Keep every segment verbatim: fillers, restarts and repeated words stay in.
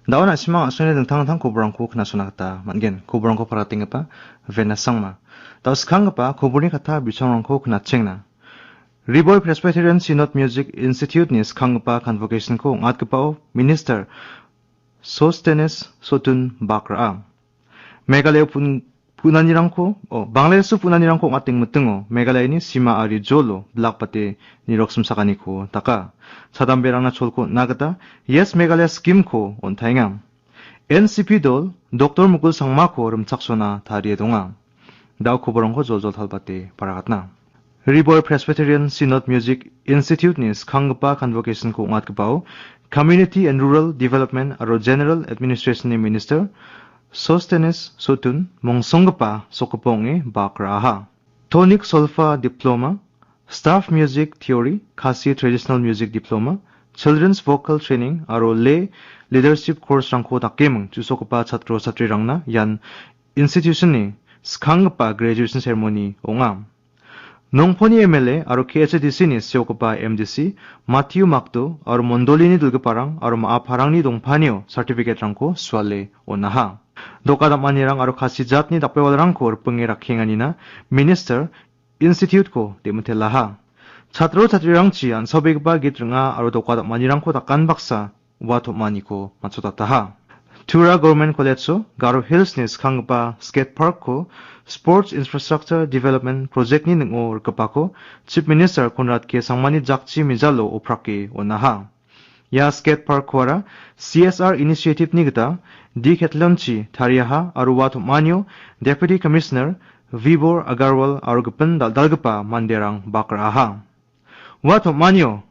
Da·o na·simang a·songni dingtang dingtang koborangko knasona gita man·gen. Koborangko paratenggipa Vena Sangma. Da·o skanggipa koborni kata bisangrangko knatchengna. Ri Bhoi Presbyterian Synod Music Institute-ni skanggipa convocation-ko ong·atgipao Minister Sostenes Sotun bak ra·a. Meghalaya pun-, punanirangko, o, Bangladesh-o punanirangko ong·atengmitingo Meghalayani sima ari jolo bilakbate nirok simsakaniko daka. Chadamberangna cholko on·na gita Yes Meghalaya scheme-ko on·taenga. N C P dol Doktor Mukul Sangmako rimchaksona tarie donga. Da·o koborongko joljol talbate paragatna. Ri Bhoi Presbyterian Synod Music Institute-ni skanggipa convocation-ko ong·atgipao Community and Rural Development aro General Administration-ni Minister Sostenes Sotun mongsonggipa sokgipa ong·e bak ra·aha. Tonic Solfa Diploma, Staff Music Theory, Khasi Traditional Music Diploma, Children's Vocal Training aro Lay Leadership Course-rangko dakeming chu·sokgipa chatro chatrirangna ian institution-ni skanggipa graduation ceremony ong·a. Nongponi M L A aro K H A D C-ni seokgipa M D C Matthew Makdo aro mondolini dilgiparang aro ma·a parangni dongpanio certificate-rangko suale on·aha. Doka dam·anirang aro Khasi jatni dakbewalrangko ripinge rakkienganina Minister Institute-ko de·mitelaha. Chatro chatrirangchi an·saobegipa git ring·a aro doka dam·anirangko dakan baksa ua tom·aniko matchotataha. Tura Government College-o Garo Hills-ni skanggipa skate park-ko Sports Infrastructure Development Project-ni ning·o rikgipako Chief Minister Conrad K Sangmani jakchi mijalo oprake on·aha. Ia skate park-koara C S R initiative-ni gita Decathlon-chi tariaha aro ua tom·anio Deputy Commissioner Vibhor Agarwal aro gipin dal·dalgipa manderang bak ra·aha. Ua tom·anio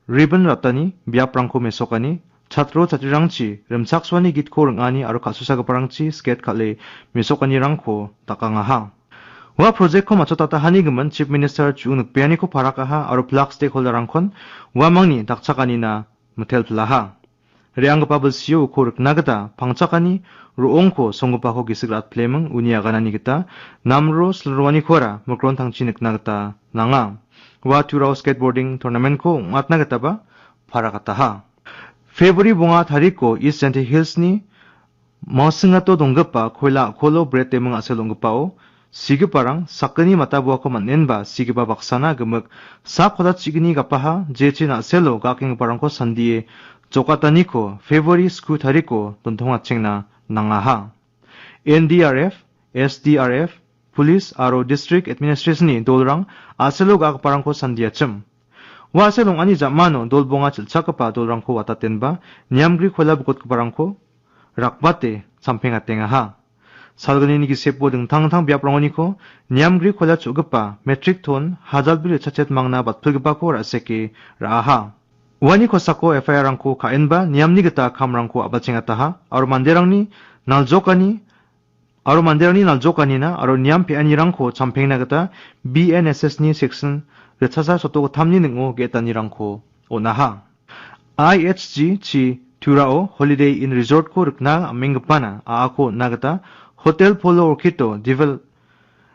ribbon ratani biaprangko mesokani, chatro chatrirangchi rimchaksoani gitko ring·ani aro ka·susagiparangchi skate kal·e mesokanirangko dakangaha. Ua project-ko matchotatahani gimin Chief Minister Chu Nikbeaniko parakaha aro pilak stakeholder-rangkon uamangni dakchakanina mitelpilaha. Re·anggipa bilsio uko rikna gita pangchakani ro·ongko songgipako gisik ra·atpleming uni aganani gita namro silroanikoara mikrontangchi nikna gita nanga. Ua turao skateboarding tournament-ko ong·atna gitaba paragataha. February bonga tariko East Jaintia Hills-ni Mawsingato donggipa koila a·kolo bret deming a·sel ong·gipao sigiparang sakgni matabuako man·enba sigipa baksana gimik sak koda chigni gapaha jechi na·selo ga·akenggiparangko sandie jokataniko February sku tariko dontongachengna nangaha. N D R F, S D R F, pulis aro distrik administresen-ni dolrang a·selo ga·giparangko sandiachim. Ua a·sel ong·ani ja·mano dol bonga chel·chakgipa dolrangko watatenba niamgri koila bukotgiparangko rakbate champengatengaha. Salgnini gisepo dingtang dingtang biaprangoniko niamgri koila chu·gipa metrik ton hajalbri ritchachet mangna batpilgipako ra·seke ra·aha. Uani kosako F I R-rangko ka·enba niamni gita kamrangko a·balchengataha aro manderangni naljokani aro manderangni naljokanina aro niam pe·anirangko champengna gita B N S S-ni seksin ritchasa sotogittamni ning·o ge·etanirangko on·aha. I H G chi Turao Holiday Inn Resort-ko rikna am·enggipana a·ako on·na gita Hotel Polo Orchid-o Devel-,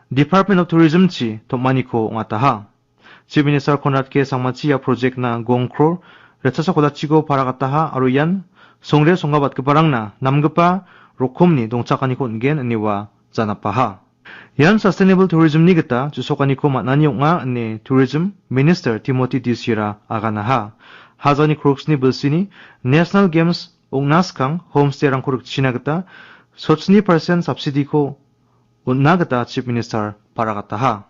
Department of Tourism-chi tom·aniko ong·ataha. Chief Minister Conrad K Sangmachi ia project-na gong kror ritchasa kolachiko paragataha aro ian songre songgabatgiparangna namgipa rokomni dongchakaniko on·gen ine ua janapaha. Ian sustainable tourism-ni gita chu·sokaniko man·ani ong·a ine Tourism Minister Timothy D Sira aganaha. Hajani kroksni bilsini National Games ong·na skang homestay-rangko rikchina gita sochni percent subsidy-ko on·na gita Chief Minister paragataha.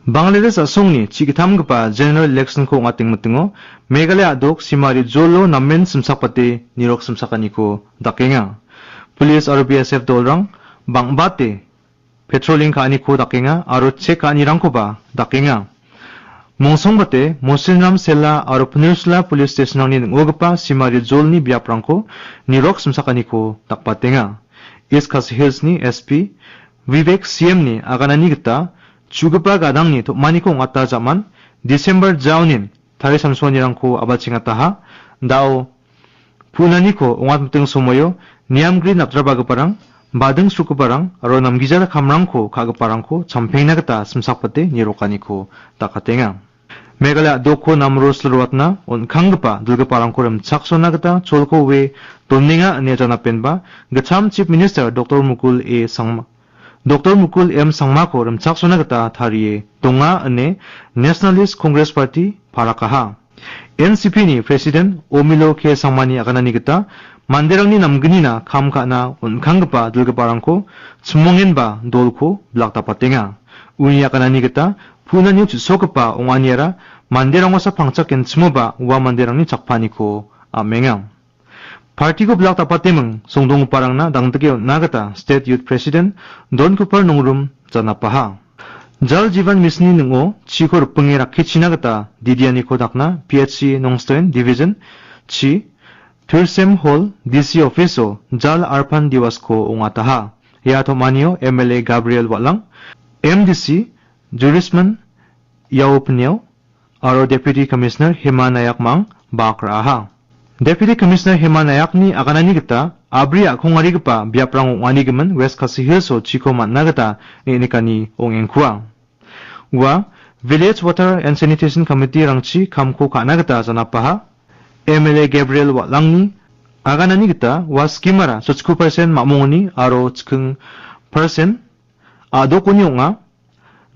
Bangladesh a·songni chi·gittamgipa general election-ko ong·atengmitingo Meghalaya a·dok Simari Jolo namen simsakbate nirok simsakaniko dakenga. Police aro B S F dolrang bang·bate patrolling ka·aniko dakenga aro chek ka·anirangkoba dakenga. Mongsongbate Mosinram Sela aro Punirsla Police Station-rangni ning·ogipa Simari Jolni biaprangko nirok simsakaniko dakbatenga. East Khasi Hills-ni S P Vivek C M-ni aganani gita chugipa gadangni tom·aniko ong·ata ja·man December jaonin tari samsoanirangko a·balchengataha. Da·o punaniko ong·atmiting somoio niamgri napdrabagiparang, bading srukgiparang aro namgija kamrangko ka·giparangko champengna gita simsakbate nirokaniko dakatenga. Meghalaya a·doko namro silroatna on·kanggipa dilgiparangko rimchaksona gita cholko oe donenga ine janapenba gitcham Chief Minister Doktor Mukul A Sangma, Doktor Mukul M Sangmako rimchaksona gita tarie donga ine Nationalist Congress Party parakaha. N C P-ni President Omilo K Sangmani aganani gita manderangni namgnina kam ka·na on·kanggipa dilgiparangko chimongenba dolko bilakdapatenga. Uni aganani gita punanio chu·sokgipa ong·aniara manderangosa pangchak genchimoba ua manderangni chakpaniko am·enga. Partiko bilakdapateming songdonggiparangna dangdike on·na gita State Youth President Don Kupar Nongrum janapaha. Jal Jeevan Mission-ni ning·o chiko ripinge rakkichina gita didianiko dakna P H C Nongstoin Division chi Tursem Hall D C Office-o Jal Arpan Diwas-ko ong·ataha. Ia tom·anio M L A Gabriel Walang, M D C Jurisman Yao Pniao, aro Deputy Commissioner Hema Nayak mang bak ra·aha. Deputy Commissioner Hema Nayakni aganani gita abri a·kongarigipa biaprang ong·anigimin West Khasi Hills-o chiko man·na gita ne·nikani ong·engkua. Ua Village Water and Sanitation Committee-rangchi kamko ka·na gita janapaha. M L A Gabriel Walangni aganani gita ua scheme-ara sochku persen ma·mongoni aro chiking persen a·dokoni ong·a.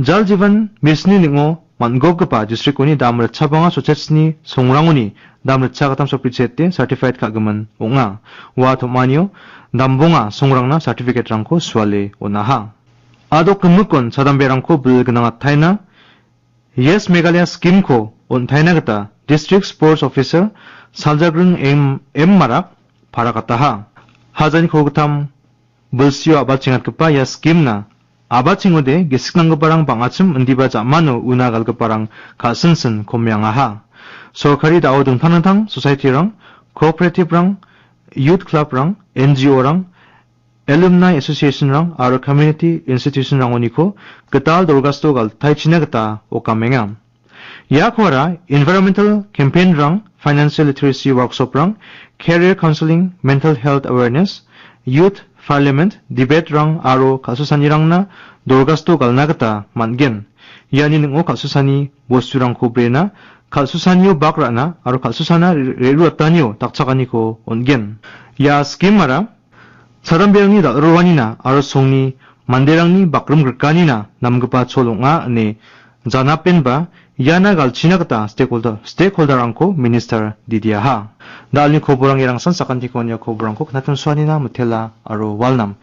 Jal Jeevan Mission-ni ning·o man·gopgipa district-oni dam ritchabonga sochesni songrangoni dam ritchagatam sopri chete certified ka·gimin ong·a. Ua tom·anio dambonga songrangna certificate-rangko suale on·aha. A·dok gimikon chadamberangko bil gnangataina Yes Meghalaya scheme-ko on·taina gita District Sports Officer Saljagring M, M Marak parakataha. Hajani kolgittam bilsio a·bachengatgipa ia scheme-na a·bachengode gisik nanggiparang bang·achim indiba ja·mano una galgiparang ka·sinsin komeangaha. Sorkari da·o dingtang dingtang society-rang, cooperative-rang, youth club-rang, N G O-rang, Alumni Association-rang aro community institution-rangoniko gital dorgasto galtaichina gita okamenga. Iakoara environmental campaign-rang, financial literacy workshop-rang, career counseling, mental health awareness, youth parliament, debate-rang aro kal·susanirangna dorgasto galna gita man·gen. Iani ning·o kal·susani bosturangko brena, kal·susanio bak ra·na aro kal·susana re-, re·ruatanio dakchakaniko on·gen. Ia scheme-ara Chadamberangni dal·roanina aro songni manderangni bakrim grikanina namgipa chol ong·a ine janapenba iana galchina gita stakeholder, stakeholder-rangko minister didiaha. Da·alni koborang erangsan sakantiko nia koborangko knatun suanina mitela aro walnam.